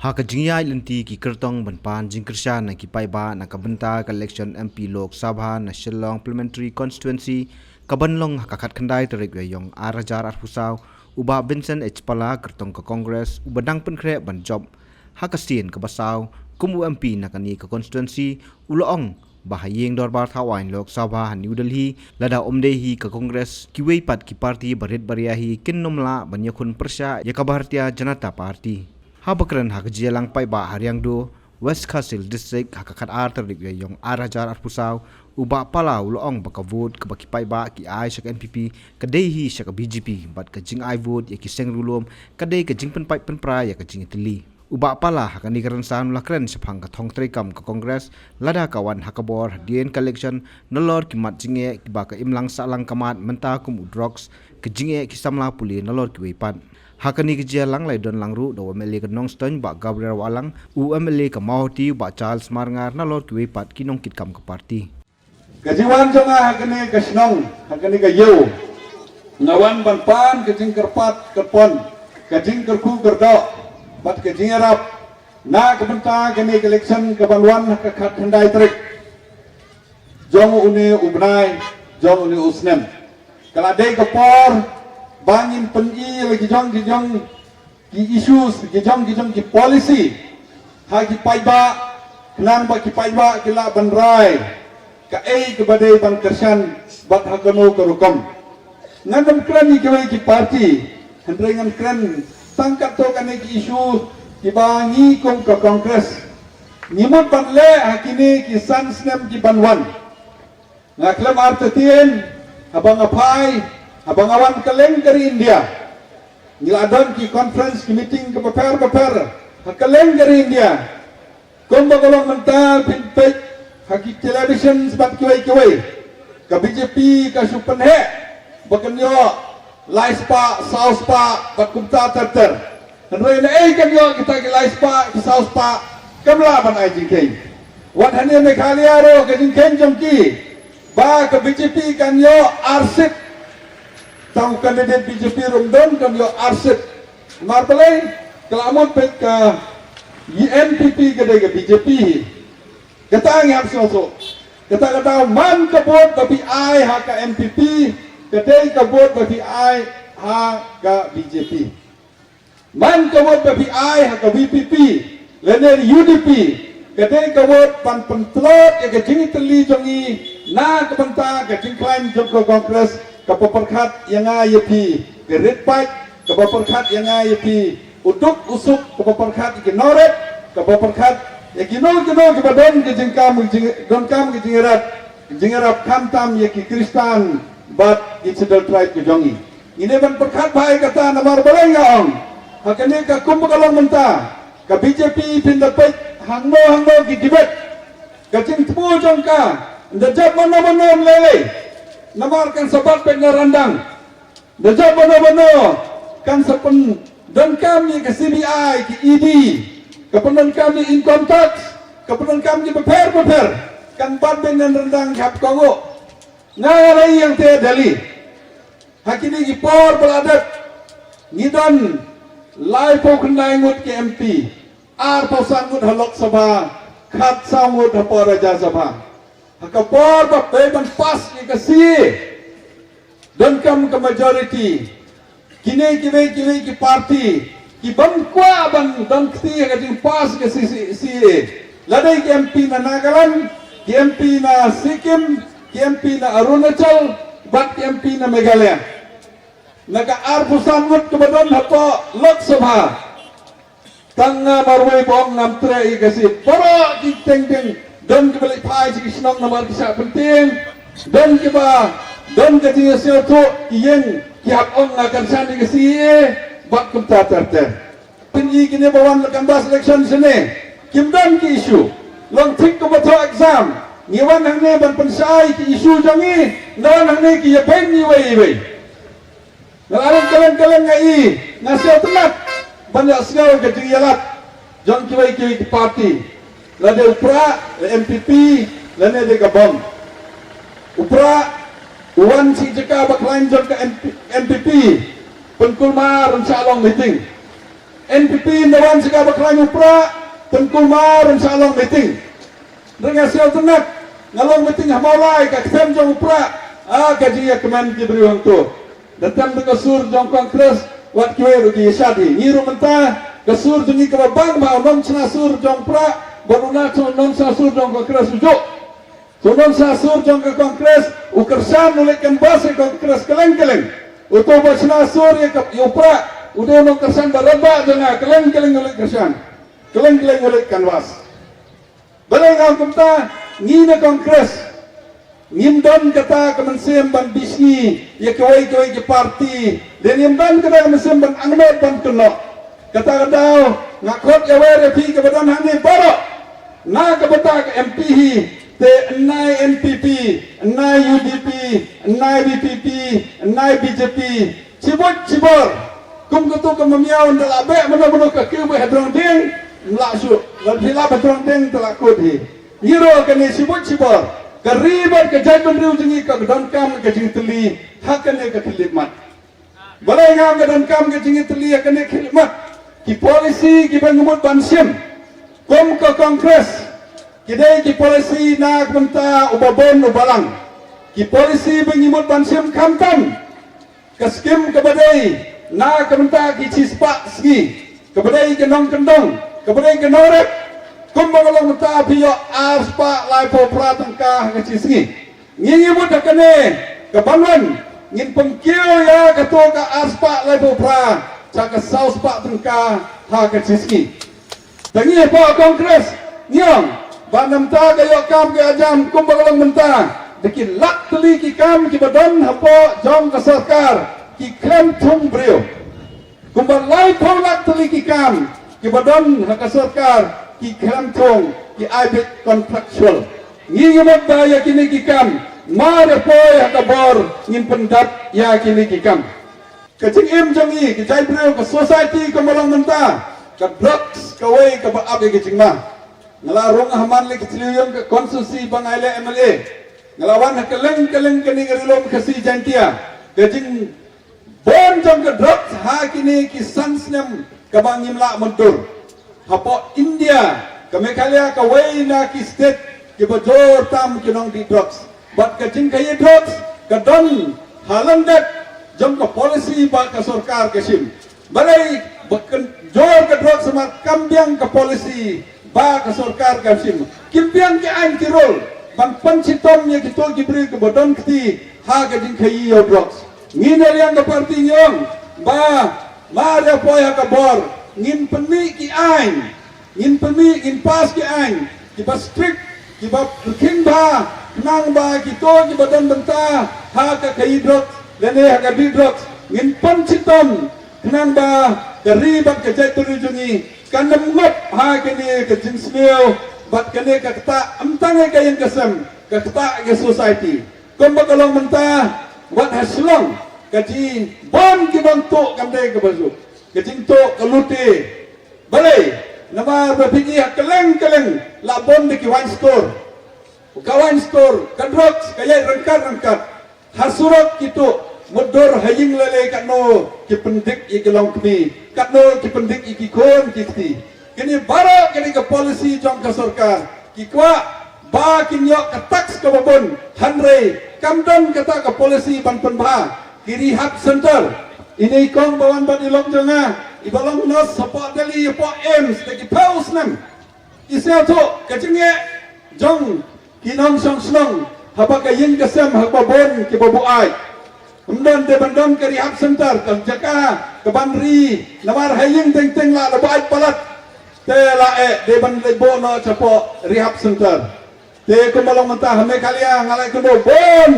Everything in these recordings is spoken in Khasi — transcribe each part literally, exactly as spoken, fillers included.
Ha ka jingïaid lynti ki kyrtong ban pan jingkyrshan na ki paidbah na ka bynta ka election M P Lok Sabha na Shillong Parliamentary Constituency, ka ban long ha ka khatkhyndai tarik Ïaïong ar hajar arphew saw, u Bah Vincent H Pala, kyrtong ka Congress, uba dang pynkhreh ban jop ha ka sien kaba saw kum u M P na kane ka constituency, u la ong ba ha ïing dorbar thaw aiñ Lok Sabha ha New Delhi, lada ym dei hi ka Congress, kiwei pat ki party barit baria hi kin nym lah ban ïakhun pyrshah ïa ka Bharatiya Janata Party. Haba kren ha ka jingïalang paidbah ha Riangdo, West Khasi Hills District, ha ka khatar tarik Ïaïong ar hajar arphew saw, u Bah Pala u la ong ba ka vote kaba ki paidbah ki ai sha ka N P P ka dei hi sha ka B J P, bad ka jingai vote ïa ki seng riewlum ka dei ka jingpynpait pynpra ïa ka jingïatylli. U Bah Pala ha kane ka rynsan u la kren shaphang ka thong treikam ka Congress, lada ka wan ha ka bor hadien ka election, nalor ki mat jingeh kiba ka imlang sahlang ka mat mynta kum u drugs, ka jingeh ki samla pule nalor kiwei pat. Ha kane ka jingïalang la ïadon lang ruh da u M L A ka Nongstoiñ, Bah Gabriel Wahlang, u M L A ka Mawhati, Bah Charles Marngar, nalor kiwei pat ki nongkitkam ka party. Ka jingwan jong nga ha kane ka shnong, ha kane ka ïew, nga wan ban pan ka jingkyrpad kyrpon, ka jingkyrkhu kyrdoh bad ka jingïarap na ka bynta kane ka election ka ban wan ha ka khatkhyndai tarik jong une u bnai, jong une u snem. Ka la dei ka por ba ngin pyni ïa la ki jong ki jong ki issues, ki jong ki jong ki policy ha ki paidbah, khnang ba ki paidbah ki lah ban rai kaei kaba dei ban kyrshan bad ha kano ka rukom. Ngan ym kren ïa kiwei ki party, hynrei ngan kren tang katto katne ki issue kiba ngi kum ka Congress ngi mut ban leh ha kine ki san snem ki ban wan. Nga khlem artatien, haba nga phai, haba nga wan kylleng ka ri India, ngi la don ki conference, ki meeting kiba pher ba pher ha kylleng ka ri India. Kumba ka long mynta phin peit ha ki television bad kiwei kiwei, ka B J P ka shu pynheh ba kan ïoh lai spah, saw spah bad kumta ter ter. Hynrei naei kan ïoh kita ki lai spah, ki saw spah? Kam lah ban ai jingkheiñ. Wat hangne Meghalaya ruh ka jingkheiñ jong ki ba ka B J P kan ïoh ar seat. Tang u candidate B J P ruh ym don, kan ïoh ar seat. Namar balei? Ka la mut peit ka N P P ka dei ka B J P hi. Kata ngi hap sngewthuh. Kata ka daw man ka vote ba phi ai ha ka N P P ka dei ka vote ba phi ai ha ka B J P. Man ka vote ba phi ai ha ka V P P lane U D P ka dei ka vote ban pyntlot ïa ka jingïatylli jong ngi na ka bynta ka jingkhlaiñ jong ka Congress, kaba pyrkhat ïa nga ïa phi ka rit paid, kaba pyrkhat ïa nga ïa phi u duk u suk, kaba pyrkhat ïa ki nongrep, kaba pyrkhat ïa kino kino kiba don ka jingkam, jing, donkam ka jingïarap, jingïarap khamtam ïa ki Khristan bad ki Scheduled Tribe ka jong ngi. Ngi dei ban pyrkhat bha ïa kata, namar balei nga ong? Ha kane ka kum ba ka long mynta, ka B J P phin da peit hangno hangno ki debate, ka jingthmu jong ka da jop mano mano lei lei, namar kan sa bat beit na ryndang. Da jop mano mano kan sa pyndonkam ïa ka C B I, ka E D, ka pyndonkam ïa income tax, ka pyndonkam ïa bapher bapher, kan bat beit na ryndang, hap kohnguh. Nga nga la ïeng te Delhi ha kine ki por ba la dep, ngi don laiphew khyndai ngut ki M P, arphew san ngut ha Lok Sabha, khatsaw ngut hapoh Rajya Sabha. Ha ka por ba pei ban pass ïa ka C A A, donkam ka majority, kine kiwei kiwei ki party ki bym kwah ban don kti ha ka jingpass ka C C, C A A. La dei ki M P na Nagaland, ki M P na Sikkim, ki M P na Arunachal bad ki M P na Meghalaya. Na ka arphew san ngut kaba don hapoh Lok Sabha, tang nga marwei ba ong ngam treh ïa ka C A A. Baroh ki teng teng don kiba leit phai sha ki shnong namar ki shah pyntieng. Don kiba don ka jingïasngewthuh, ki ïeng ki hap ong nga kyrshan ïa ka C A A bad kumta ter ter. Pynji kine ba wan la canvass election shane, kim don ki issue. Long thik kumba thoh exam, ngi wan hangne ban pynshai ki issue jong ngi, ngi wan hangne ki ïabeiñ iwei iwei. Nga la wan kylleng kylleng, nga i, nga sngewtynnat ban ïohsngew ka jingïalap jong kiwei kiwei ki party. Lada u Prah, la M P P, lane dei ka bom. U Prah u wan sha jaka ba khlaiñ jong ka M P, M P P, pynkulmar, ym shah long meeting. N P P ynda wan sha ka ba khlaiñ u Prah, Tengku Mar yn shah long meeting. Hynrei nga sngewtynnat, nga long meeting ha Mawlai, ka ktem jong u Prah, ah, ka jingïakmen ki briew hangto. Dang tam da ka sur jong Congress, wat kiwei ruh ki ïashad hi. Ngi ruh mynta, ka sur jong ngi kaba bang ba u nongshna sur jong Prah, bad u nongshna sur jong Congress u juh. Uto u nongshna sur jong ka Congress, u kyrshan u leit canvass ïa ka Congress kylleng kylleng. Uto uba shna sur ïa ka, ïa u Prah, u dei u nongkyrshan ba radbah jong nga, kylleng kylleng u leit kyrshan. Kylleng kylleng u leit canvass. Balei nga ong kumta, ngi na Congress ngim don kata ka mynsiem ban bishni ïa kiwei kiwei ki party. Dei ngim don kata ka mynsiem ban angnud ban kynnoh. Kata ka daw nga khot ïa wer ïa phi kiba don hangne baroh, na ka bynta ka M P hi, te ynai N P P, ynai U D P, ynai V P P, ynai B J P, shibun shibor. Kum katu ka mamiaw ynda la beh mano mano ka kiew beh hadrong ding, ym lah shuh. Lada phi lap hadrong ding te la kut hi. Ngi ruh kane shibun shibor, ka ri bad ka jaitbynriew jong ngi ka donkam ka jingtylli ha kane ka khlieh mat. Balei nga ong ka donkam ka jingtylli ha kane ka khlieh mat? Ki policy kiba ngi mut ban shim kum ka Congress ki dei ki policy na ka bynta uba bun uba lang. Ki policy ba ngi mut ban shim khamtam ka skim kaba dei na ka bynta ki shispah sngi, kaba dei ki nongkyndong, kaba dei ki nongrep. Kumba ka long mynta phi ïoh arspah laiphew phra tyngka ha ka shi sngi. Ngi, ngi mut ha kane ka ban wan ngin pynkiew ïa kato ka arspah laiphew phra sha ka sawspah tyngka ha ka shi sngi. Te ngi hapoh Congress ngi ong ba namar ka ïoh kam ka ïoh jam kumba ka long mynta, da ki lak tylli ki kam kiba don hapoh jong ka sorkar ki khlem thung briew. Kumba laiphew lak tylli ki kam kiba don ha ka sorkar ki khlem thung, ki ai beit contractual. Ngi, ngi mut ba ïa kine ki kam mar ïa poi ha ka bor ngin pyndap ïa kine ki kam. Ka jingim jong ngi ka jaitbynriew, ka society kaba long mynta, ka drugs kawei kaba ap ïa ka jingma. Nga la rung ha man lei ka thliew ïong ka constituency ba nga leh M L A. Nga la wan ha kylleng kylleng kane ka ri lum Khasi Jaintia. Ka jingbun jong ka drugs ha kine ki san snem kaba ngim lah mutdur. Hapoh India ka Meghalaya kawei na ki state kiba jur tam ki nongdih drugs. Bad ka jingkhaïi drugs ka don ha lyndet jong ka policy ba ka sorkar ka shim. Balei ba ka jur ka drugs? Namar kam biang ka policy ba ka sorkar ka shim. Kim biang ki aiñ ki rule ban pynshitom ïa kito ki briew kiba don kti ha ka jingkhaïi ïa u drugs. Ngi na liang ka party ngi ong ba mar ïa poi ha ka bor ngin pynmih ki aiñ, ngin pynmih, ngin pass ki aiñ kiba strict, kiba rkhing bha, khnang ba kito kiba don bynta ha ka khaïi drugs lane ha ka dih drugs ngin pynshitom, khnang ba ka ri bad ka jaitbynriew jong ngi kan ym ngop ha kane ka jingsniew bad kane ka ktah, ym tang ïa ka ïing ka sem, ka ktah ïa ka society. Kumba ka long mynta, wat ha Shillong ka jingbun ki nongtuh kam dei kaba suk. Ka jingtuh ka lute. Balei? Namar ba phi i ha kylleng kylleng la bun da ki wine store. Ka wine store, ka drugs ka ïaid ryngkat ryngkat. Ha surok ki tuh, mutdur ha ïing lei lei katno ki pyndik ïa ki longkmie, katno ki pyndik ïa ki khun ki kti. Kine baroh kine ka policy jong ka sorkar. Ki kwah ba kin ïoh ka tax kaba bun, hynrei kam don kata ka policy ban pynbha. Ki rehab center, ine i kong ba wan bad i lok jong nga, iba long nurse hapoh Delhi, hapoh AIIMS, da ki phew snem. I sngewthuh ka jingeh jong ki nongshong shnong haba ka ïing ka sem ha kaba bun kiba buaid. Ym don, dei ban don ka rehab center, ka jaka kaban ri, namar ha ïing teng teng la buaid palat. Te la eh, dei ban leit buh noh shapoh rehab center. Te kumba long mynta ha Meghalaya nga la ïakynduh bun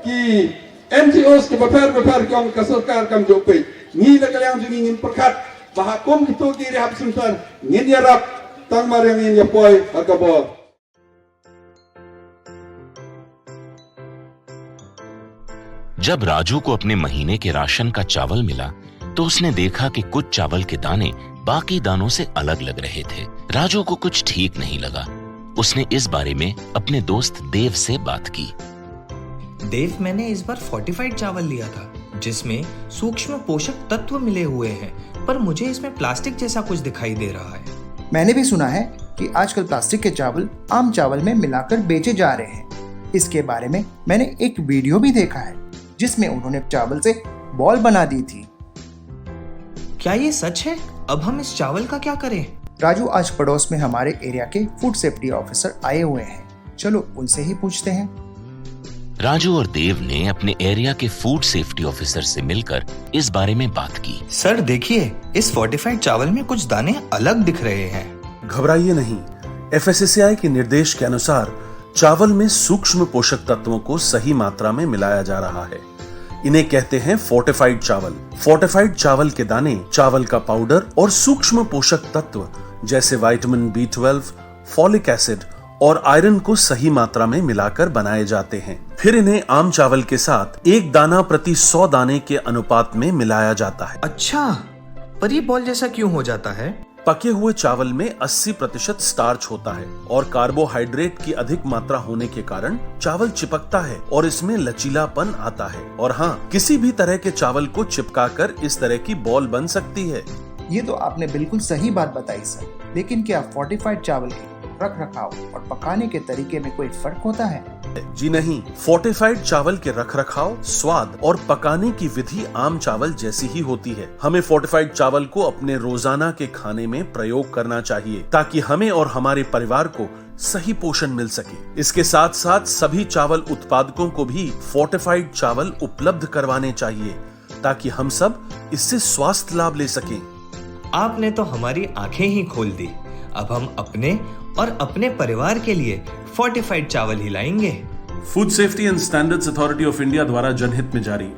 ki N G Os kiba pher bapher ki ong ka sorkar kam ju peit. Ngi na ka liang jong ngi ngin pyrkhat ba ha kum kito ki rehab center ngin ïarap tang mar ïa ngin ïa poi ha ka bor. जब राजू को अपने महीने के राशन का चावल मिला, तो उसने देखा कि कुछ चावल के दाने बाकी दानों से अलग लग रहे थे। राजू को कुछ ठीक नहीं लगा। उसने इस बारे में अपने दोस्त देव से बात की। देव, मैंने इस बार फोर्टिफाइड चावल लिया था, जिसमें सूक्ष्म पोषक तत्व मिले हुए हैं, पर मुझे इसमें प्लास्टिक जैसा कुछ दिखाई दे रहा है। मैंने भी सुना है कि आजकल प्लास्टिक के चावल आम चावल में मिलाकर बेचे जा रहे हैं। इसके बारे में मैंने एक वीडियो भी देखा है, जिसमें उन्होंने चावल से बॉल बना दी थी। क्या ये सच है? अब हम इस चावल का क्या करें? राजू, आज पड़ोस में हमारे एरिया के फूड सेफ्टी ऑफिसर आए हुए हैं, चलो उनसे ही पूछते हैं। राजू और देव ने अपने एरिया के फूड सेफ्टी ऑफिसर से मिलकर इस बारे में बात की। सर, देखिए, इस फोर्टिफाइड चावल में कुछ दाने अलग दिख रहे हैं। घबराइए नहीं, एफएसएसएआई के निर्देश के अनुसार चावल में सूक्ष्म पोषक तत्वों को सही मात्रा में मिलाया जा रहा है। इन्हें कहते हैं फोर्टिफाइड चावल। फोर्टिफाइड चावल के दाने, चावल का पाउडर और सूक्ष्म पोषक तत्व जैसे vitamin B twelve, folic acid और आयरन को सही मात्रा में मिलाकर बनाए जाते हैं। फिर इन्हें आम चावल के साथ एक दाना प्रति सौ दाने के अनुपात में मिलाया जाता है। अच्छा, पर ये बॉल जैसा क्यों हो जाता है? पके हुए चावल में अस्सी प्रतिशत स्टार्च होता है और कार्बोहाइड्रेट की अधिक मात्रा होने के कारण चावल चिपकता है और इसमें लचीलापन आता है। और हाँ, किसी भी तरह के चावल को चिपकाकर इस तरह की बॉल बन सकती है। ये तो आपने बिल्कुल सही बात बताई सर, लेकिन क्या फोर्टिफाइड चावल के रख रखाव और पकाने के तरीके में कोई फर्क होता है? जी नहीं, फोर्टिफाइड चावल के रखरखाव, स्वाद और पकाने की विधि आम चावल जैसी ही होती है। हमें फोर्टिफाइड चावल को अपने रोजाना के खाने में प्रयोग करना चाहिए, ताकि हमें और हमारे परिवार को सही पोषण मिल सके। इसके साथ साथ सभी चावल उत्पादकों को भी फोर्टिफाइड चावल उपलब्ध करवाने चाहिए, ताकि हम सब इससे स्वास्थ्य लाभ ले सकें। आपने तो हमारी आंखें ही खोल दी। अब हम अपने और अपने परिवार के लिए फोर्टिफाइड चावल ही लाएंगे। Food safety and standards authority of India द्वारा जनहित में जारी।